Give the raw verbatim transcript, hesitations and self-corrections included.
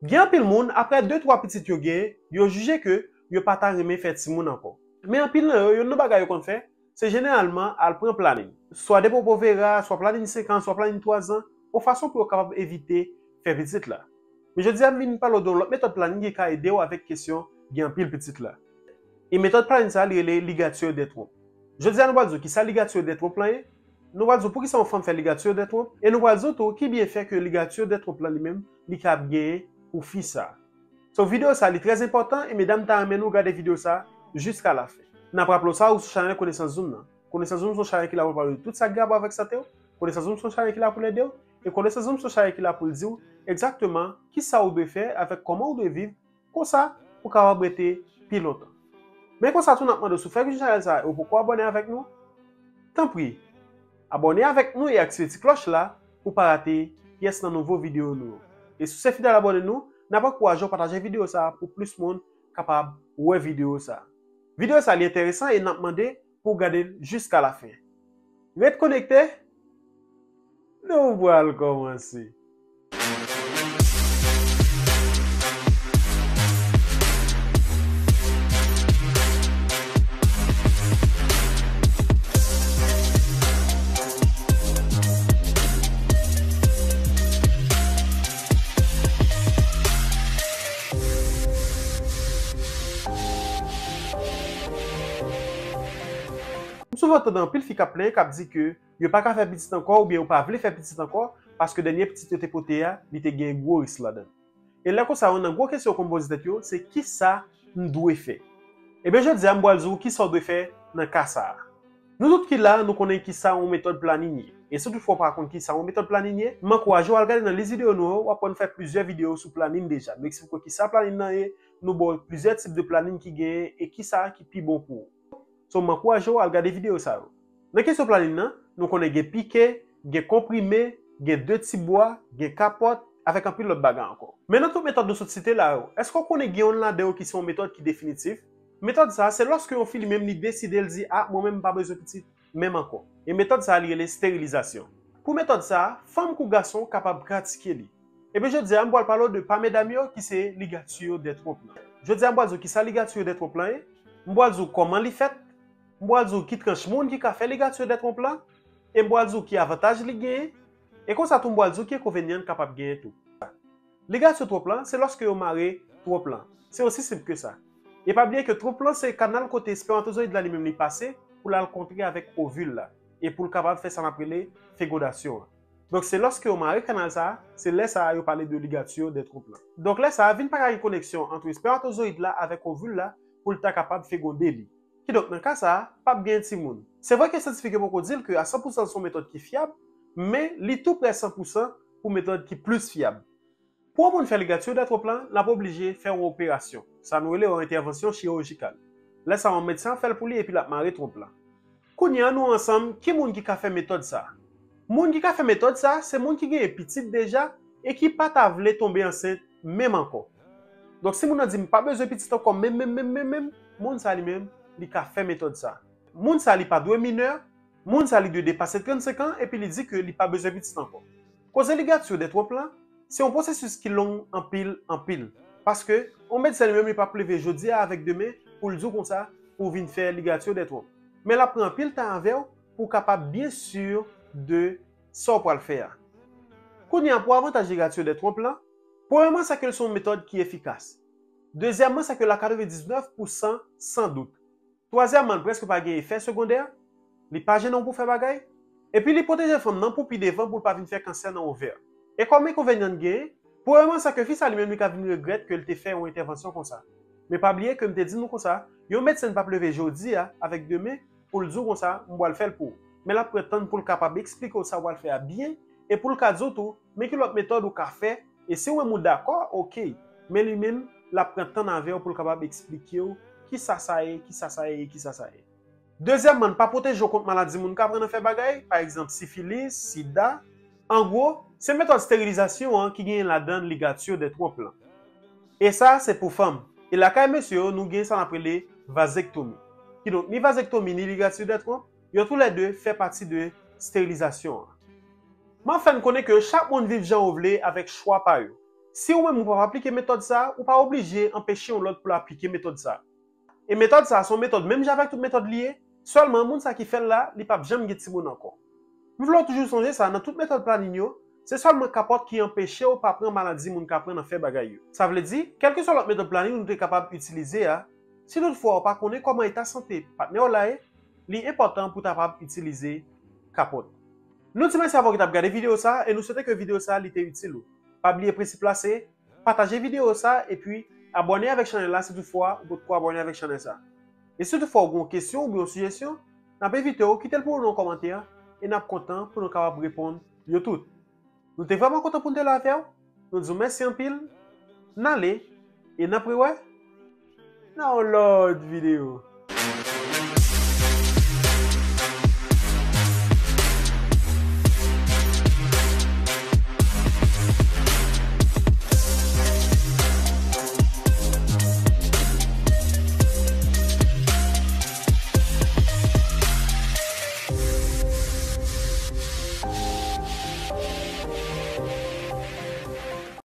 Gen anpil moun, apre de twa pitit yo genyen, yo jije ke yo pa ta renmen fè timoun ankò. Men anpil nan yo, youn nan bagay yo konn fè, se jeneralman al pran planin. Swa depo Provera, swa planin senk an, swa planin twa zan, yon fason pou yo kapab evite fè pitit la. Men jodi a, m vin pale w de yon lòt metòd planin ki ka ede w avèk kesyon gen anpil pitit la. E metòd planin sa a, li rele ligature de trompe. Jodi a, nou pral di w kisa ligature de trompe lan ye, nou pral di w poukisa yon fanm fè ligature de trompe, e nou pral di w tou ki byenfè ke ligature de trompe lan li menm, li kab genyen pou fi sa a. So, videyo sa a, li trè enpòtan, e medam, ta renmen nou gade videyo sa a jiska lafen. N ap raple w sa, ou sou chanèl Konesans Zoom nan. Konesans Zoom se yon chanèl ki la pou l pale de tout sa ki gen rapò avèk sante w. Konesans Zoom se yon chanèl ki la pou l ede w. E Konesans Zoom se yon chanèl ki la pou l di w egzakteman kisa ou dwe fè avèk kòman ou dwe viv konsa pou w kapab rete pi lontan. Men konsa tou, n ap mande w, si w fèk jwenn chanèl sa a e w poko abòne avèk nou, tanpri, abòne avèk nou e aktive ti klòch la pou w pa rate pyès nan nouvo videyo nou yo. E si w se fidèl abòne nou, n ap ankouraje w pataje videyo sa a pou plis moun kapab wè videyo sa a. Videyo sa a, li enteresan e n ap mande pou w gade l jiska lafen. Ret konekte, nou pral kòmanse. M souvan tande anpil fi k ap plenyen, k ap di ke yo pa ka fè pitit ankò oubyen yo pa vle fè pitit ankò, paske dènye pitit yo te pote a, li te gen gwo risk ladan l. E lè konsa, youn nan gwo kesyon yo konn poze tèt yo, se kisa m dwe fè? Ebyen, jodi a, m pral di w kisa w dwe fè nan ka sa a. Nou tout ki la, nou konnen kisa yon metòd planin ye. E si toutfwa w pa konn kisa yon metòd planin ye, m ankouraje w al gade nan lis videyo nou yo, w ap wè n fè plizyè videyo sou planin deja. Nou eksplike w kisa planin nan ye, nou ba w plizyè tip de planin ki genyen e kisa ki pi bon pou ou. So, m ankouraje w al gade videyo sa yo. Nan kesyon planin nan, nou konnen gen pike, gen konprime, gen de ti bwa, gen kapòt, avèk anpil lòt bagay ankò. Men nan tout metòd nou sot site la yo, èske w konnen gen youn ladan yo ki se yon metòd ki definitif? Metòd sa a, se lòske yon fi li menm li deside l di, a, mwen menm m pa bezwen pitit menm ankò. E metòd sa a, li rele sterilizasyon. Pou metòd sa a, fanm kou gason kapab pratike li. Ebyen, jodi a, m pral pale w de pa medam yo ki se ligature de trompe lan. Jodi a, m pral di w kisa ligature de trompe lan ye, m pral di w kòman li fèt, m pral di w ki tranch moun ki ka fè ligature de trompe lan, e m pral di w ki avantaj li genyen, e konsa tou m pral di w ki enkonvenyan l kapab genyen tou. Ligature trompe lan, se lòske yo mare trompe lan. Se osi senp ke sa. E pa bliye ke trompe lan se kanal kote espèmatozoyid la li menm li pase pou l al kontre avèk ovil la, e pou l kapab fè sa n ap rele fegodasyon an. Donk, se lòske yo mare kanal sa a, se lè sa a yo pale de ligature de trompe lan. Donk, lè sa a, vin pa ka gen koneksyon ant espèmatozoyid la avèk ovil la pou l ta kapab fegonde li. Kidonk, nan ka sa a, p ap gen timoun. Se vre ke syantifik yo poko di l ke a san pou san se yon metòd ki fyab, men li tou prè san pou san pou metòd ki plis fyab. Pou yon moun fè ligature de trompe lan, l ap oblije fè yon operasyon. Sa nou rele yon entèvansyon chirijikal. Lè sa a, yon medsen ap fè l pou li epi l ap mare trompe lan. Kounye a, nou ansanm, ki moun ki ka fè metòd sa a? Moun ki ka fè metòd sa a, se moun ki genyen pitit deja e ki pa ta vle tonbe ansent menm ankò. Donk, si moun nan di, "M pa bezwen pitit ankò menm, menm, menm, menm, menm," moun sa a li menm, li ka fè metòd sa a. Moun sa a li pa dwe minè, moun sa a li dwe depase trannsenk an, epi li di ke li pa bezwen pitit ankò. Koze ligature de trompe lan, se yon pwosesis ki long anpil, anpil. Paske, yon medsen li menm li p ap leve jodi a avèk demen pou l di w konsa, pou w vin fè ligature de trompe. Men l ap pran anpil tan avè w pou w kapab byen si de sa w pral fè a. Kounye a, pou avantaj ligature de trompe lan, premyèman, se ke l se yon metòd ki efikas. Dezyèmman, se ke l a katrevendiznèf pou san san dout. Twazyèmman, li prèske pa gen efè segondè, li pa jennen w pou fè bagay, epi li pwoteje fanm nan pou pi devan pou l pa vin fè kansè nan ovè. E kòm enkonvenyan l genyen, premyèman, se ke fi sa li menm li ka vin regrèt ke l te fè yon entèvansyon konsa. Men pa bliye ke m te di nou konsa, yon medsen p ap leve jodi a avèk demen pou l di w konsa, "M pral fè l pou ou." Men l ap pran tan pou l kapab eksplike w sa w pral fè a byen, e pou l ka di w tou, "Men ki lòt metòd ou ka fè, e si w menm ou dakò, oke." Men li menm, l ap pran tan avè w pou l kapab eksplike w kisa sa ye, kisa sa ye, e kisa sa ye. Dezyèmman, l pa pwoteje w kont maladi moun ka pran nan fè bagay, pa egzanp, sifilis, sida. An gwo, se metòd sterilizasyon an ki genyen ladan l ligature de trompe lan. E sa, se pou fanm. E lakay mesye yo, nou gen sa n ap rele vazektomi. Kidonk, ni vazektomi, ni ligature de trompe, yo toulède fè pati de sterilizasyon an. M ap fè n konnen ke chak moun viv jan yo vle avèk chwa pa yo. Si ou menm ou p ap aplike metòd sa, ou pa oblije anpeche yon lòt pou l aplike metòd sa. E metòd sa se yon metòd menm jan avèk tout metòd li ye, sèlman moun sa ki fè l la, li p ap janm gen timoun ankò. M vle w toujou sonje sa, nan tout metòd planin yo, se sèlman kapòt ki anpeche w pa pran maladi moun ka pran nan fè bagay yo. Sa vle di, kèlkeswa lòt metòd planin ou te kapab itilize a, si toutfwa ou pa konnen kòman eta sante patnè w la ye, li enpòtan pou w ta kapab itilize kapòt. Nou di mèsi avè w ki t ap gade videyo sa a e nou swete ke videyo sa a li te itil ou. Pa bliye prensip la se pataje videyo sa a epi abòne avèk chanèl la si toutfwa ou potko abòne avèk chanèl sa a. E si toutfwa ou gen yon kesyon oubyen yon sijesyon, n ap envite w kite l pou nou nan kòmantè e n ap kontan pou nou kapab reponn yo tout. Nou te vrèman kontan pou n te la avè w. Nou di w mèsi anpil. N ale e n ap rewè nan yon lòt videyo.